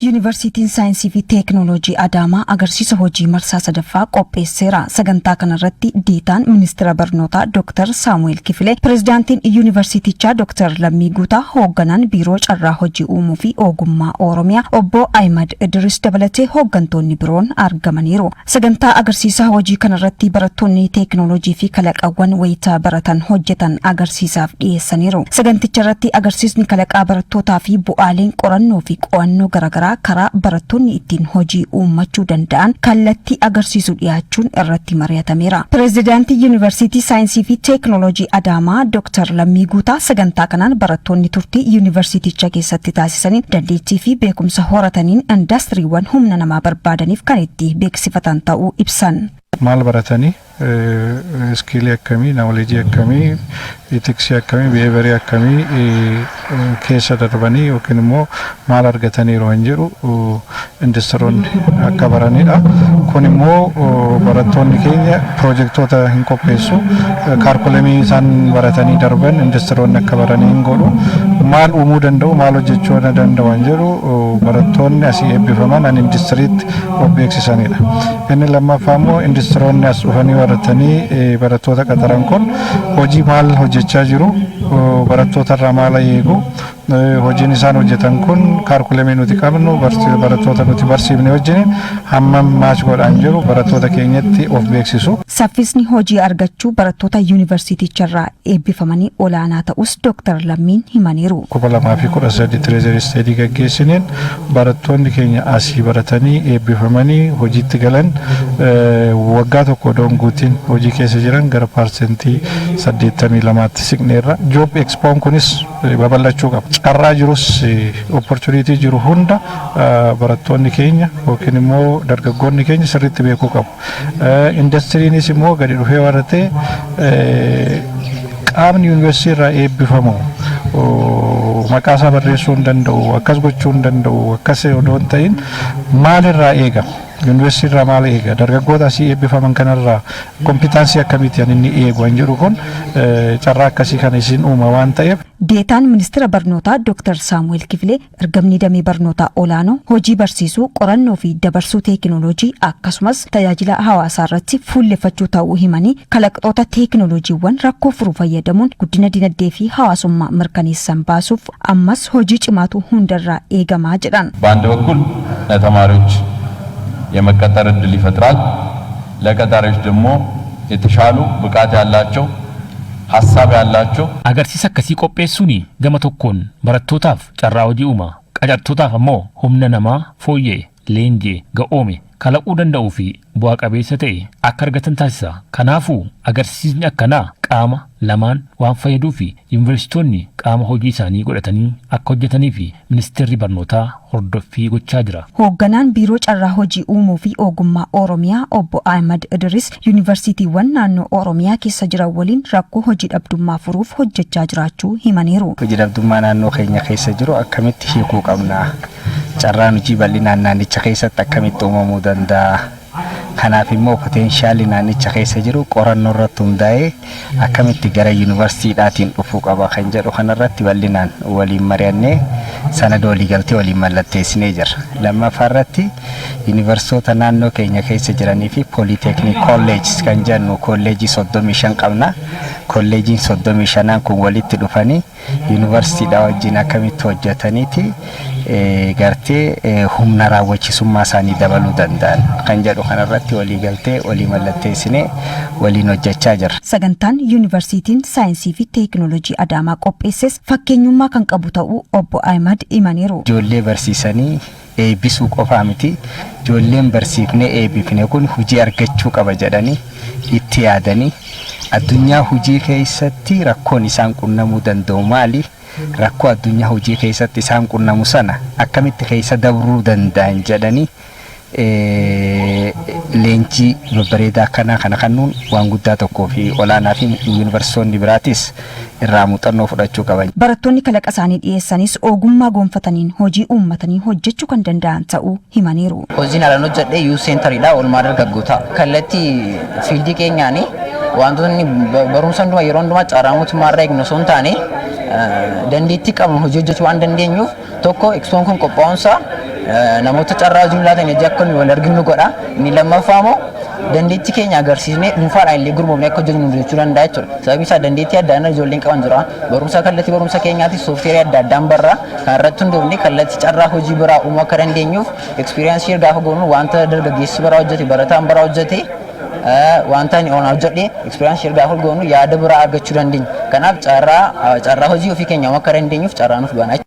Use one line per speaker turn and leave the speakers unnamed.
Yuunivarsiitiin Saayinsii fi Teekinooloojii Adaamaa agarsiisa hojii marsaa sadaffaa qopheesseera. Sagantaa kanarratti Deetaan Ministeera Barnootaa Dr. Saamu'eel Kifilee, Pireezidaantiin Yuunivarsiitichaa Dr. Lammii Guutaa, hoogganaan Biiroo Carraa Hojii Uumuu fi Ogummaa Oromiyaa Obbo Ahimad Idris dabalatee hooggantoonni biroon argamaniiru. Sagantaa agarsiisa hojii kanarratti barattoonni teekinooloojii fi kalaqawwan wayitaa baratan hojjetan agarsiisaaf dhiyeessaniiru. Saganticha irratti agarsiisni kalaqaa barattootaa fi bu'aaleen qorannoo fi qo'annoo garaagaraa karaa barattoonni ittiin hojii uummachuu danda'an kallattii agarsiisu dhiyaachuun irratti mari'atameera. Pireezidaantii Yuunivarsiitii Saayinsii fi Teekinooloojii Adaamaa Dr. Lammii Guutaa sagantaa kanaan barattoonni turtii yuunivarsiiticha keessatti taasisaniin dandeettii fi beekumsa horataniin indaastiriiwwan humna namaa barbaadaniif kan itti beeksifatan ta'uu ibsan.
Maal baratanii, skillii akkamii, knowledgeii akkamii, ethicsii akkamii, behaviorii akkamii keessa darbanii yookiin immoo maal argataniiru kan jedhu industiroonni akka baranidha. Kun immoo barattoonni keenya piroojeektoota hin qopheessu. Curriculumii isaan baratanii darban industiroonni akka baranii hin godhu. Maal uumuu danda'u, maal hojjechuu danda'u kan jedhu barattoonni asii eebbifaman an industiriitti of beeksisanidha. Inni lammaffaa immoo industiroonni as dhufanii baratanii barattoota qaxaran kun hojii maal hojjechaa jiru, barattoota irraa maal eegu, hojiin isaan hojjetan kun curriculumii nuti qabnu barattoota nuti barsiifne wajjin hammam match godhaan jiru barattoota keenyatti of beeksisu.
Saffisni hojii argachuu barattoota yuunivarsiiticharraa eebbifamanii olaanaa ta'us Dr. Lammiin himaniiru.
2013 tracer study gaggeessineen barattoonni keenya asii baratanii eebbifamanii hojiitti galan waggaa tokko odoo hin guutin hojii keessa jiran gara 82%tti siqneerra. Job expoon kunis babal'achuu qaba. Carraa jirus, opportunity jiru hunda barattoonni keenya yookiin immoo dargaggoonni keenya sirriitti beekuu qabu. Indastiriinis immoo gadi dhufee baratee qaamni yuunivarsiitii irraa eebbifamu maqaa isaa barreessuu hin danda'u, akkas gochuu hin danda'u, akkas odoo hin ta'in maalirraa eegama? Yuunivarsiitii irraa maal eega? Dargaggoota asii eebbifaman kanarraa competency akkamiiti kan inni eegu kan jedhu kun carraa akkasii kana isin uuma waan ta'eef.
Deetaan Ministeera Barnootaa Dr. Saamu'eel Kifilee ergamni damee barnootaa olaanoo hojii barsiisuu, qorannoo fi dabarsuu teekinooloojii akkasumas tajaajila hawaasaa irratti fuulleffachuu ta'uu himanii, kalaqxoota teekinooloojiiwwan rakkoo furuu fayyadamuun guddina dinagdee fi hawaasummaa mirkaneessan baasuuf ammas hojii cimaatu hundarraa eegamaa jedhan.
በአንድ በኩል ለተማሪዎች የመቀጠር እድል ይፈጥራል። ለቀጣሪዎች ደግሞ የተሻሉ ብቃት ያላቸው ሀሳብ ያላቸው
Agarsiisa akkasii qopheessuun gama tokkoon barattootaaf carraa hojii uuma. Qacartootaaf ammoo humna namaa fooyya'e, leenji'e, ga'oome, kalaquu danda'uu fi bu'aa qabeessa ta'e akka argatan taasisa. Kanaafuu agarsiisni akkanaa qaama lamaan waan fayyaduu fi yuunivarsiitonni qaama hojii isaanii godhatanii akka hojjetanii fi ministeerri barnootaa hordoffii gochaa jira.
Hoogganaan Biiroo Carraa Hojii Uumuu fi Ogummaa Oromiyaa Obbo Ahmad Idris yuunivarsiitiiwwan naannoo Oromiyaa keessa jiran waliin rakkoo hojii dhabdummaa furuuf hojjechaa jiraachuu himaniiru.
Hojii dhabdummaa naannoo keenya keessa jiru akkamitti hiikuu qabna? Carraan hojii bal'inaan naannicha keessatti akkamitti uumamuu danda'a? Kanaaf immoo potentialli naannicha keessa jiru qorannoo irratti hundaa'ee akkamitti gara yuunivarsiitiidhaatiin dhufuu qaba kan jedhu kanarratti bal'inaan waliin mari'annee sanada waliigaltee waliin mallatteessinee jirra. Lammaffaa irratti yuunivarsiitota naannoo keenya keessa jiranii fi polytechnic college kan jennu kolleejii 35 qabna. Kolleejiin 35n kun walitti dhufanii yuunivarsiitiidha wajjin akkamitti hojjetaniiti gartee humna raawwachisummaa isaanii dabaluu danda'an kan jedhu kanarratti waliigaltee walii mallatteessinee waliin hojjechaa jirra.
Sagantaan Yuunivarsiitiin Saayinsii fi Teekinooloojii Adaamaa qopheesses fakkeenyummaa kan qabu ta'uu Obbo Ahmad himaniiru.
Ijoollee barsiisanii eebbisuu qofaa miti, ijoolleen barsiifnee eebbifne kun hojii argachuu qaba jedhanii itti yaadanii, addunyaa hojii keessatti rakkoon isaan qunnamuu danda'u maali? Rakkoo addunyaa hojii keessatti isaan qunnamu sana akkamitti keessa dabruu danda'an jedhanii leenjii babbareedaa akkanaa kana kennuun waan guddaa tokkoo fi olaanaa fi yuunivarsiitonni biraatis irraa muuxannoo fudhachuu qaban.
Barattoonni kalaqa isaanii dhiyeessanis ogummaa gonfataniin hojii uummatanii hojjechuu kan danda'an ta'uu himaniiru.
Hojiin alaan hojjedhe youth centeriidha, oolmaa dargaggootaa. Kallattii fieldii keenyaanii wantoonni barumsa hundumaa yeroo hundumaa carraa mootummaa irraa eegnu osoo hin taane Dandeettii qabnu hojii hojjechuu waan dandeenyuuf, tokko expoon kun qophaa'uunsaa namoota carraa hojii laatan ijji akka nuyi wal arginu godha. Inni lammaffaa immoo dandeettii keenya agarsiisnee dhuunfaadhaan illee gurmoofnee akka hojjennu jechuu danda'a jechuudha. Sababiin isaa dandeettii adda addaa ijoolleen qaban jira. Barumsa kallattii barumsa keenyaatti sooftiweerii adda addaan barra kan irratti hundoofne kallattii carraa hojii biraa uumuu akka dandeenyuuf, experience gaafa goonu wanta dargaggeessi biraa hojjete, barataan biraa hojjete, wanta ani onaa hojjedhe experience gaafa goonu yaada biraa argachuu dandeenya. Kanaaf carraa hojii ofii keenya uumuu akka dandeenyuuf carraa nuuf bana.